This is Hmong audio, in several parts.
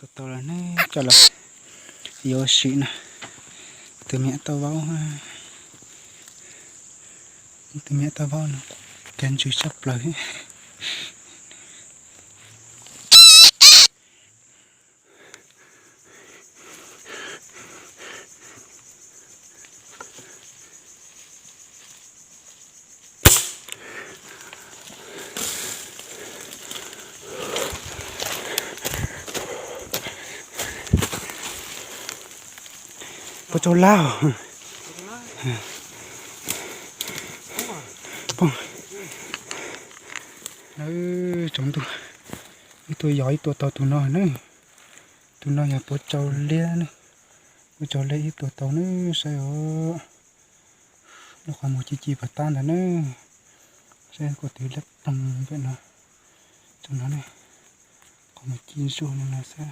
Tau lawm ne, coj los yuav ua si na. Tus me nyuam tauj vaub, tus me nyuam tauj vaub no, kab ntsws tshaj plaws. Puas tsau lab? Tsaus ntuj, ib tug yog ib tug tau tus no na. Tus no yog puas tsau liab na. Puas tsau liab ib tug tau na, saib os. Lub qhov muag ci ci puas tab ntawd na. Saib kuv twb liab ploog pem no. Tsaus no ne, qhov muag ci zuag li no xwb.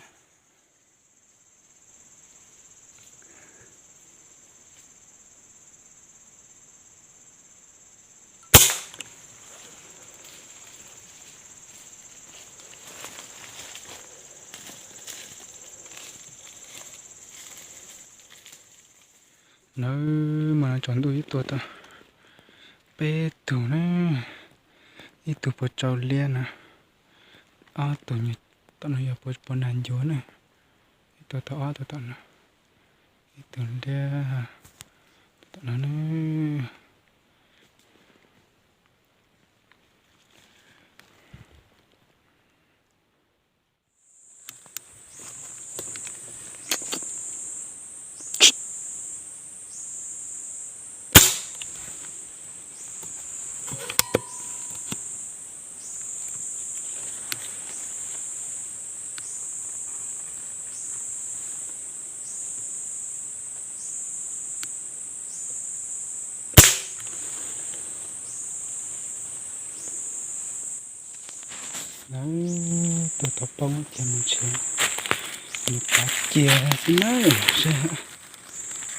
Nawb, mas no tsaus ntuj ib tug tau peb tug na, ib tug puas tsau liab na, ob tug nyuag tom no yog puas nag ncuav na, ib tug tau ob tug tom no, ib tug liab tom no na. Lawv tus tau poob ces mus nrhiav tus nyuam pov cia xwb na.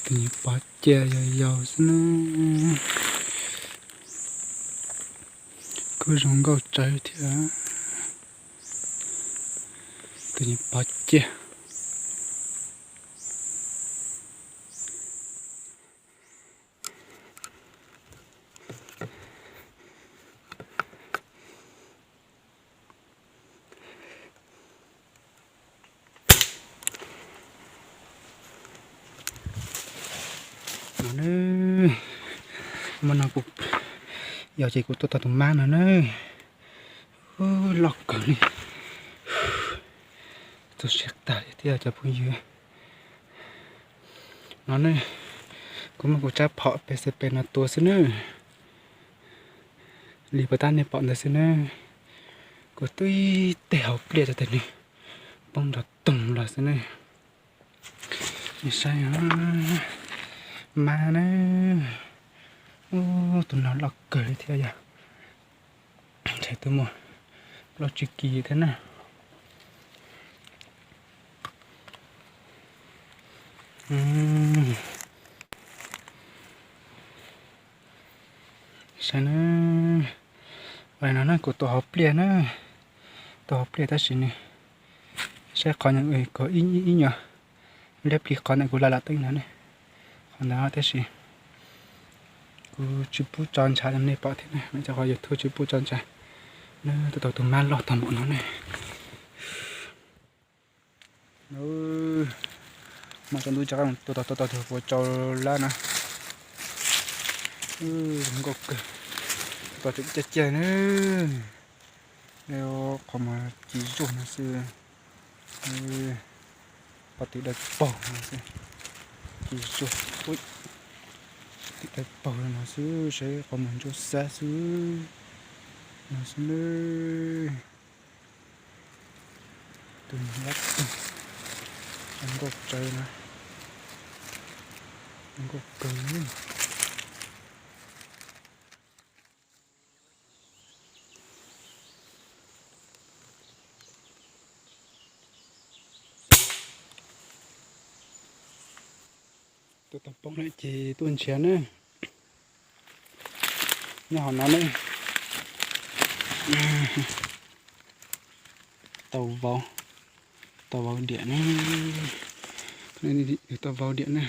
Tus nyuam pov cia yau yau xwb na. Kuj zoo nkauj tsawv thiab. Tus nyuam pov cia. No ne, hmo no kuv, yog ces kuv tua tau tus mab no na. Loj kawg li. Tu siab tag li thiab cov phooj ywg. No ne, kuv muab kuv tsab phom P C P no tua xwb na. Li puas tab nej pom ntawd xwb na. Kuv twb ib teg hauv pliaj tau tes nws poob nrov toog los xwb na. Saib, mab na. Ub, tus no loj kawg li thiab yog. Ntshe twb muaj plaub tsib kis thiab na. Saib na, no na kuv tua hauv pliaj na, tua hauv pliaj tab sis nws, saib qhov nyuag ib nyuag liab plig qhov ntawm kuv la lam teeb no ne, qhov ntawd tab sis kuv tsis pub tso ntshav rau nej pom thiab na, cov qhov YouTube tsis pub tso ntshav. Tua tau tus mab loj tag npaum no ne. Hmo tsaus ntuj rov qab tua tau, tua tau tus puas tsau lab na. Zoo nkauj kawg, tua tseem ciaj ciaj na. Qhov muag ci zuag no xwb, pov tim dawb paug no xwb, ci zuag, tim dawb paug no xwb, saib qhov muag ntsuab xab xwb no xwb na. Tus nyuag lab toog, zoo nkauj tsawv na, zoo nkauj kawg li. Tua tau poob lawm ces tuaj nrhiav na. Nyob hauv no ne, tau vauv, Tau vau diam na. Tau vau diam na.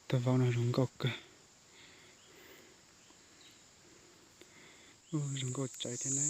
Tau vau no zoo nkauj kawg. Ub, zoo nkauj tsawv thiab na.